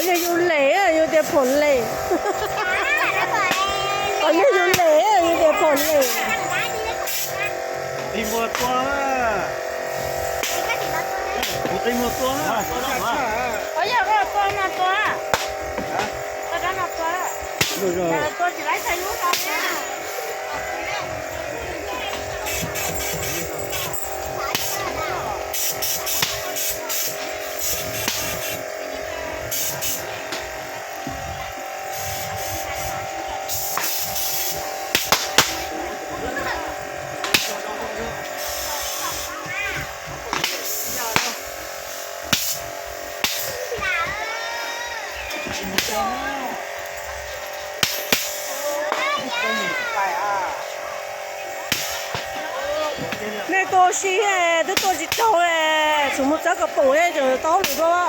Yog yus lem, yus tias phom lem. Yog yus lem, yus tias phom lem. Tig muag tua. Kuv tig muag tua. Yog koj tua no tua. Koj rov no tua. Tua tsis laib txhais lub no. Nej tua si, twb tua tsis raug, tsum mus txawb kom pum tau hauj lwm dua.